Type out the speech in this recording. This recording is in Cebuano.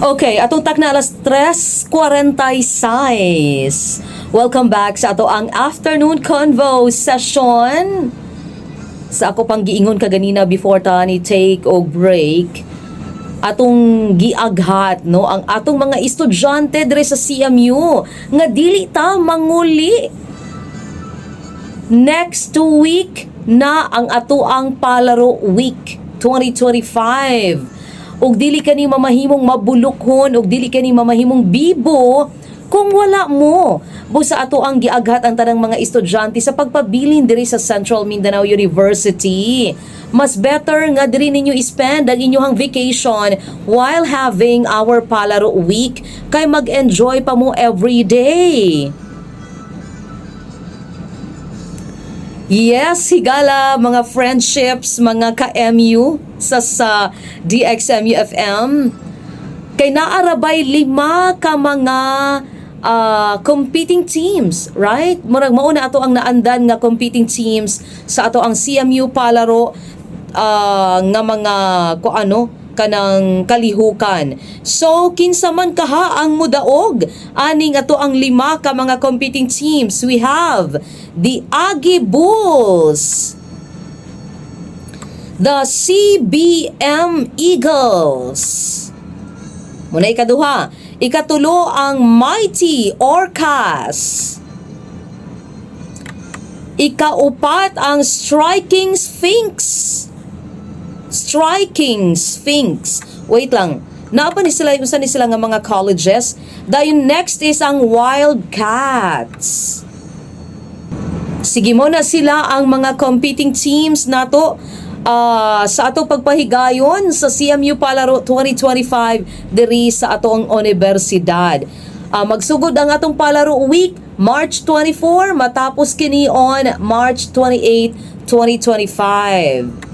Okay, atong takna alas 3:46. Welcome back sa ato ang afternoon convo session. Sa ako pang giingon kaganina before ta ni take og break, atong giaghat, no, ang atong mga estudyante diri sa CMU nga dili ta manguli. Next week na ang atoang Palaro Week 2025. Ug dili kani mamahimong mabulukhon ug dili kani mamahimong bibo kung wala mo. Busa ato ang giaghat ang tanang mga estudyante sa pagpabilin diri sa Central Mindanao University. Mas better nga diri ninyo spend ang inyong vacation while having our Palaro Week kay mag-enjoy pa mo every day. Yes, higala mga friendships, mga ka-MU sa DXMU FM. Kay naarabay lima ka mga competing teams, right? Murag mauna ato ang naandan nga competing teams sa ato ang CMU Palaro nga mga ko ano kanang kalihukan. So kinsa man kaha ang mudaog aning ato ang lima ka mga competing teams? We have the Agi Bulls, the CBM Eagles. Muna ikaduha. Ikatulo ang Mighty Orcas. Ikaupat ang Striking Sphinx. Striking Sphinx. Wait lang. Naa pa ni sila, unsa ni sila nga mga colleges. Dayon next is ang Wildcats. Sige, mo na sila ang mga competing teams nato sa ato pagpahigayon sa CMU Palaro 2025 diri sa atong universidad. Magsugod ang atong Palaro Week March 24, matapos kini on March 28, 2025.